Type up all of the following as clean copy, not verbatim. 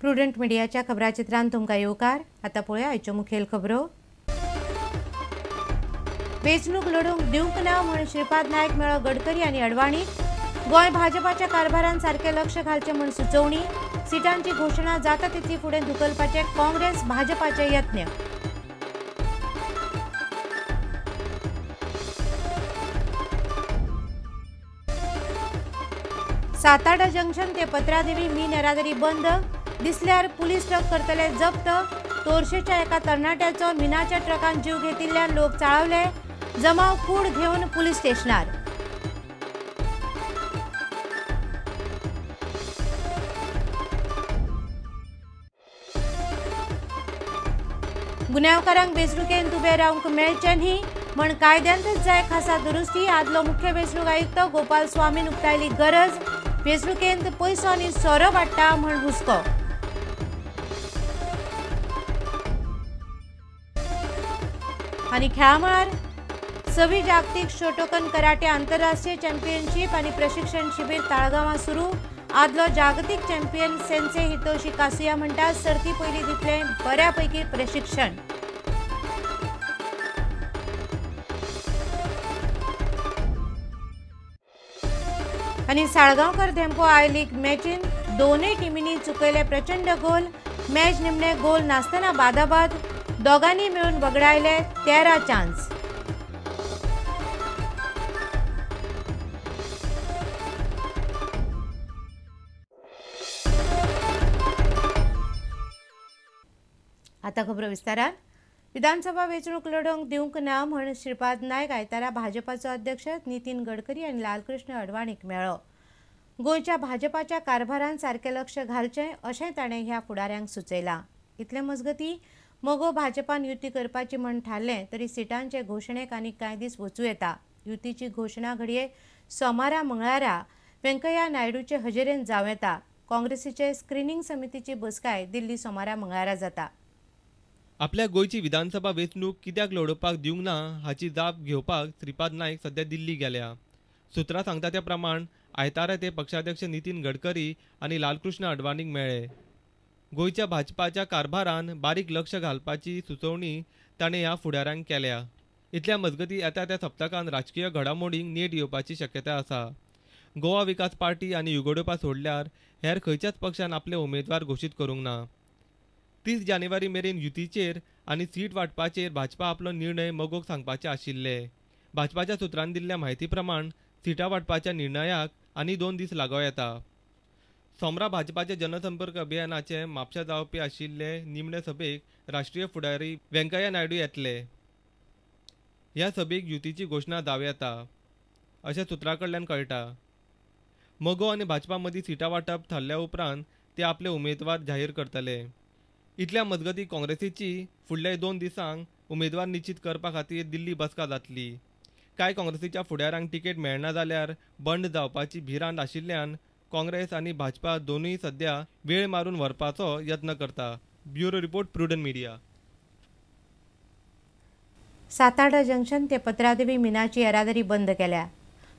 Prudent मिडियाच्या खबराचित्रांत तुमकां येवकार. आतां पळोवया आयच्यो मुखेल खबरो. वेंचणूक लढोवंक दिवंक ना म्हूण श्रीपाद नायक मेळ्ळो गडकरी आनी अडवाणी. गोंय भाजपाच्या कारभारान सारकें लक्ष घालचें म्हूण सुचोवणी. सिटांची घोशणा जाता तितली फुडें धुकलपाचे काँग्रेस भाजपाचे यत्न. साताडा जंक्शन ते पत्रादेवी मीन येरादारी बंद. दिसल्यार पुलीस ट्रक करतले जप्त. तोरशेच्या एका तरणाट्याचो मिनाच्या ट्रकान जीव घेतिल्ल्यान लोक चाळवले. जमाव कूड घेवन पुलीस स्टेशनार. गुन्यांवकारांक वेंचणुकेंत उबे रावंक मेळचें न्ही म्हण कायद्यांतच जाय खासा दुरुस्ती. आदलो मुख्य वेंचणूक आयुक्त गोपाल स्वामीन उक्तायली गरज. वेंचणुकेंत पयसो आनी सोरो वाडटा म्हण हुस्को. आनी खेळामळार सवी जागतीक शोटोकन कराटे आंतरराष्ट्रीय चॅम्पियनशीप आनी प्रशिक्षण शिबीर ताळगांवां सुरू. आदलो जागतीक चॅम्पियन सेन्से हितोशी कासुया म्हणटा सर्ती पयलीं दितले बऱ्यापैकी प्रशिक्षण. आनी साळगांवकर धेंपो I league मॅचीन दोनूय टिमींनी चुकयले प्रचंड गोल. मॅच निमणे गोल नासतना बादाबाद. दोगांनी मेळून वगडायले 13 चान्स. आता खबरो विस्तारान. विधानसभा वेंचणूक लढोवंक दिवंक ना म्हण श्रीपाद नायक आयतारा भाजपाचो अध्यक्ष नितीन गडकरी आनी लालकृष्ण अडवाणीक मेळ्ळो. गोंयच्या भाजपाच्या कारभारान सारकें लक्ष घालचें अशें ताणें ह्या फुडाऱ्यांक सुचयलां. इतले मजगतीं मगो भाजपान युती करपाची म्हण थारलें तरी सिटांचे घोशणेक आनी कांय दीस वचूं येता. युतीची घोशणा घडये सोमारा मंगळारा व्यंकय्या नायडूचे हजेरेन जावं येता. काँग्रेसीचे स्क्रिनींग समितीची बसकाय दिल्ली सोमारा मंगळारा जाता. आपल्या गोंयची विधानसभा वेंचणूक कित्याक लढोवपाक दिवंक ना हाची जाप घेवपाक श्रीपाद नायक सध्या दिल्ली गेल्या. सुत्रां सांगता त्या प्रमाण आयतारा ते पक्षाध्यक्ष नितीन गडकरी आनी लालकृष्ण अडवाणीक मेळ्ळे. गोंयच्या भाजपाच्या कारभारान बारीक लक्ष घालपाची सुचोवणी ताणें ह्या फुडाऱ्यांक केल्या. इतल्या मजगतीं येता त्या सप्तकान राजकीय घडामोडींक नेट येवपाची शक्यताय आसा. गोवा विकास पार्टी आनी युगोडोपा सोडल्यार हेर खंयच्याच पक्षान आपले उमेदवार घोशीत करूंक ना. 30 जानेवारी मेरेन युतीचेर आनी सीट वांटपाचेर भाजपा आपलो निर्णय मगोक सांगपाचे आशिल्ले. भाजपाच्या सुत्रान दिल्ल्या म्हायती प्रमाण सिटां वांटपाच्या निर्णयाक आनी 2 दीस लागूं येता. सोमरा भाजपाच्या जनसंपर्क अभियानाचे म्हापशा जावपी आशिल्ले निमणे सभेक राष्ट्रीय फुडारी व्यंकय्या नायडू येतले. ह्या सभेक युतीची घोशणा जावं येता अशें सुत्रां कडल्यान कळटा. मगो आनी भाजपा मदीं सिटां वांटप थारल्या उपरांत ते आपले उमेदवार जाहीर करतले. इतल्या मजगतीं काँग्रेसीची फुडल्या 2 दिसांक उमेदवार निश्चित करपा खातीर दिल्ली बसका जातली. कांय काँग्रेसीच्या फुडाऱ्यांक तिकेट मेळना जाल्यार बंड जावपाची भिरांत आशिल्ल्यान काँग्रेस आनी भाजपा दोनूय सध्या वेळ मारून व्हरपाचो यत्न करता. Bureau report, Prudent media. Satarda junction ते पत्रादेवी मिनाची येरादारी बंद केल्या.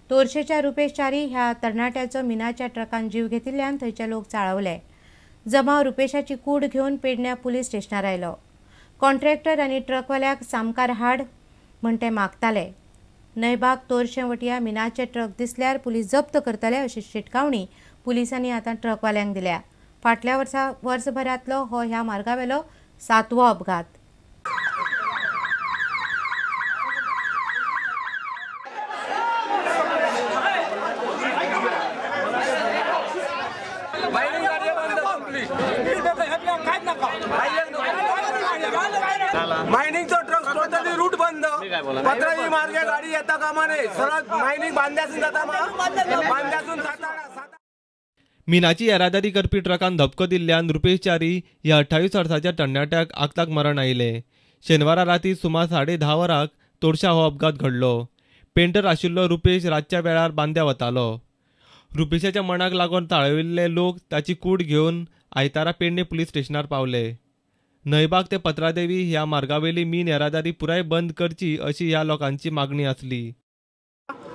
तोरशेच्या रुपेश च्यारी ह्या तरणाट्याचो मिनाच्या ट्रकान जीव घेतिल्ल्यान थंयचे लोक चाळवले. जमाव रुपेशाची कूड घेवन पेडण्या पुलीस स्टेशनार आयलो. कॉन्ट्रॅक्टर आनी ट्रकवाल्याक सामकार हाड म्हण ते मागताले. न्हयबाग तोरशें वटया मिनाचे ट्रक दिसल्यार पुलीस जप्त करतले अशी शिटकावणी पुलिसांनी आतां ट्रकवाल्यांक दिल्या. फाटल्या वर्सा वर्सभरांतलो हो ह्या मार्गावेलो 7वो अपघात. मायनिंगचो ट्रक टोटली रूट बंद. पत्रावी मार्गे गाडी येता कामा नये. सरळ मायनिंग बांद्यासून जाता बांद्यासून जाता. मिनाची येरादारी करपी ट्रकान धपको दिल्ल्यान रुपेश च्यारी ह्या 28 वर्साच्या तरणाट्याक आगताक मरण आयलें. शेनवारा राती सुमार 10:30 वरांक तोरशा हो अपघात घडलो. पेंटर आशिल्लो रुपेश रातच्या वेळार बांद्या वतालो. रुपेशाच्या मरणाक लागून ताळविल्ले लोक ताची कूड घेवन आयतारा पेडणे पुलीस स्टेशनार पावले. न्हयबाग ते पत्रादेवी ह्या मार्गावेली मीन येरादारी पुराय बंद करची अशी ह्या लोकांची मागणी आसली.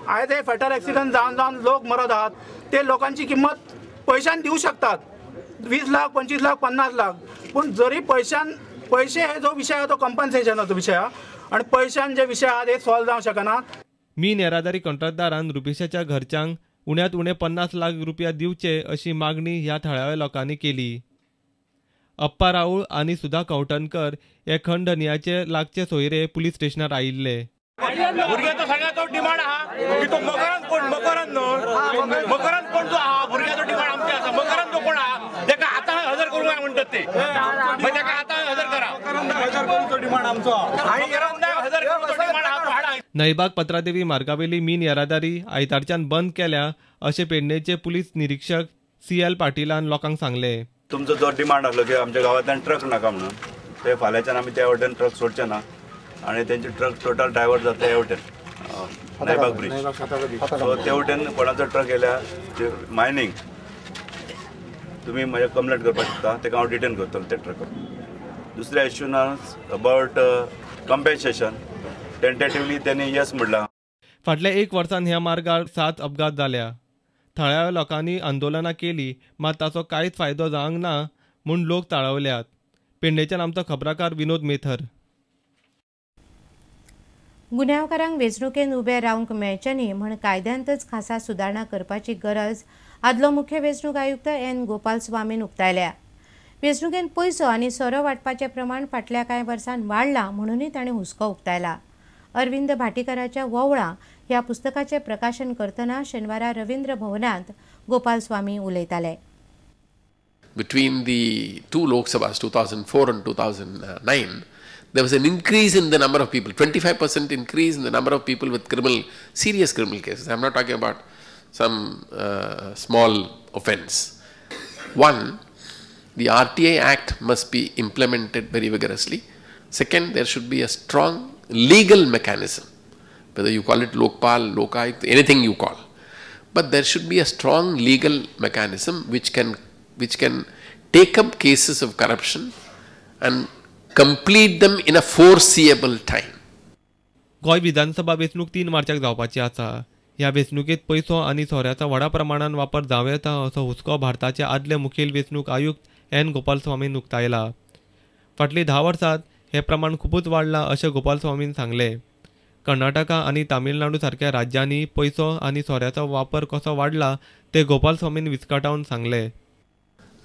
आयज हे फेटल एक्सिडंट जावन जावन लोक मरत आहात. ते लोकांची किंमत पैशान दिवं शकतात, 20 लाख 25 लाख 50 लाख पूण जरी पयशान पयशे हे जो विशय आहा तो कंपन्सेशनाचो विशय आहा आनी पयशान जे विशय आहा ते सॉल्व जावंक शकना. मीन येरादारी कंत्राटदारान रुपेशाच्या घरच्यांक उण्यांत उणे 50 लाख रुपया दिवचे अशी मागणी ह्या थळाव्या लोकांनी केली. अप्पा राऊळ आनी सुधा कवटणकर हे खंडनियाचे लागचे सोयरे पुलीस स्टेशनार आयिल्ले. भुरग्याचो सगळ्याचो डिमांड आहा की तो मकरंद कोण, मकरंद न्हय, मकरंद कोण जो आहा भुरग्याचो डिमांड आमचे आसा. मकरंद जो कोण आहा तेका आतां हजर करूंक जाय म्हणटात ते, मागीर तेका आतां हजर करा, हजर करूचो डिमांड आमचो, मकरंदाक हजर करूचो डिमांड आहा तो हाडा. नईबाग पत्रादेवी मार्गावेली मीन येरादारी आयतारच्यान बंद केल्या अशें पेडणेचे पुलीस निरीक्षक सी.एल. पाटीलान लोकांक सांगलें. तुमचो जो डिमांड आसलो की आमच्या गांवांतल्यान ट्रक नाका म्हणून, ते फाल्यांच्यान आमी त्या वटेन ट्रक सोडचे ना आनी तेंचे ट्रक टोटल डायवर्ट जाता हे वटेन नईबाग ब्रिज. सो ते वटेन कोणाचो ट्रक येयल्यार मायनींग तुमी म्हजें कंप्लेंट करपाक शकता, तेका हांव डिटेन करतलो ते ट्रक. दुसऱ्या इश्यून अबावट कंपेन्सेशन टेंटेटिवली त्यांनी येस म्हणलां. फाटल्या 1 वर्सान ह्या मार्गार 7 अपघात जाल्या. थळाव्या लोकांनी आंदोलनां केली मात ताचो कांयच फायदो जावंक ना म्हूण लोक ताळवल्यात. पेडणेच्यान आमचो खबराकार विनोद मेथर. गुन्यांवकारांक वेंचणुकेन उबे रावंक मेळचें न्ही म्हूण कायद्यांतच खासा सुदारणा करपाची गरज आदलो मुख्य वेंचणूक आयुक्त एन गोपाल स्वामीन उक्तायल्या. वेंचणुकेन पयसो आनी सोरो वांटपाचें प्रमाण फाटल्या कांय वर्सांत वाडलां म्हणूनय ताणें हुस्को उक्तायला. अरविंद भाटीकाराच्या वोवळां ह्या पुस्तकाचें प्रकाशन करतना शेनवारा रवींद्र भवनांत गोपाल स्वामी उलयताले. Between the two Lok Sabhas, 2004 and 2009, there was an increase in the number of people, 25% increase in the number of people with serious criminal cases. I'm not talking about some small offense. One, the RTI Act must be implemented very vigorously. Second, there should be a strong legal mechanism, whether you call it Lokpal, Lokayukta, anything you call. But there should be a strong legal mechanism which can take up cases of corruption and complete them in a foreseeable time. Goa विधानसभा वेंचणूक 3 मार्चाक जावपाची आसा. ह्या वेंचणुकेंत पयसो आनी सोऱ्याचो व्हडा प्रमाणान वापर जावं येता असो हुस्को भारताचे आदले मुखेल वेंचणूक आयुक्त एन गोपालस्वामीन उक्तायला. फाटलीं 10 वर्सांत हें प्रमाण खुबूच वाडलां अशें गोपालस्वामीन सांगलें. कर्नाटका आनी तामिळनाडू सारक्या राज्यांनी पयसो आनी सोऱ्याचो वापर कसो वाडला ते गोपालस्वामीन विस्कटावन सांगलें.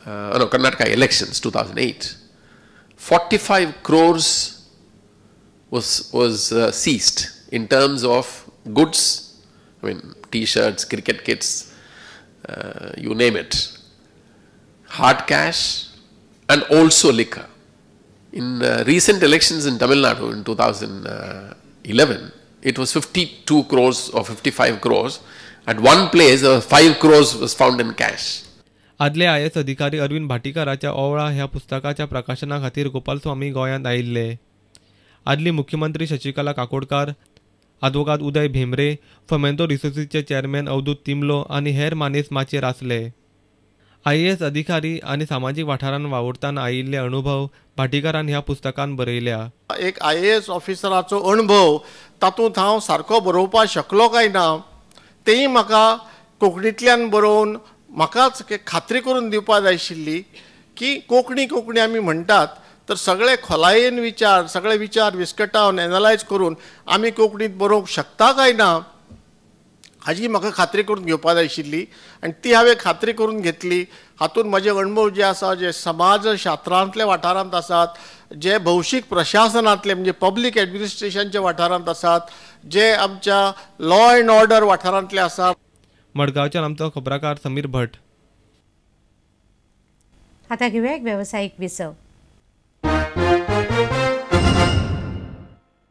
Karnataka elections 2008, 45 crores was seized in terms of goods, I mean t-shirts, cricket kits, you name it, hard cash and also liquor. In recent elections in Tamil Nadu in 2011, it was 52 crores or 55 crores. At one place, 5 crores was found in cash. आदले IAS अधिकारी अरविंद भाटीकाराच्या ओवळा ह्या पुस्तकाच्या प्रकाशना खातीर गोपालस्वामी गोंयांत आयिल्ले. आदली मुख्यमंत्री Shashikala Kakodkar, आदवोगाद Uday Bhembre, Fomento रिसोर्सीसचे chairman Avadhoot तिमलो आनी हेर मानेस्त माचयेर आसले. आयएएस अधिकारी आनी सामाजीक वाठारांत वावुरतना आयिल्ले अनुभव भाटीकारान ह्या पुस्तकान बरयल्या. एक आयएएस ऑफिसराचो अणभव तातूंत हांव सारको बरोवपाक शकलो काय ना तेंय म्हाका कोंकणींतल्यान बरोवन म्हाकाच खात्री करून दिवपाक जाय आशिल्ली की कोंकणी कोंकणी आमी म्हणटात तर सगळे खोलायेन विचार, सगळे विचार विस्कटावन एनलायज करून आमी कोंकणींत बरोवंक शकता काय ना हाजी म्हाका खात्री करून घेवपाक जाय आशिल्ली आनी ती हांवें खात्री करून घेतली. हातूंत म्हजे अणभव जे आसा, जे समाजशास्त्रांतल्या वाठारांत आसात, जे भौशीक प्रशासनांतले म्हणजे पब्लीक एडमिनिस्ट्रेशनच्या वाठारांत आसात, जे आमच्या लॉ एंड ऑर्डर वाठारांतले आसात. मडगांवच्यान आमचो खबराकार समीर भट. आता घेऊया एक व्यावसायिक विसव.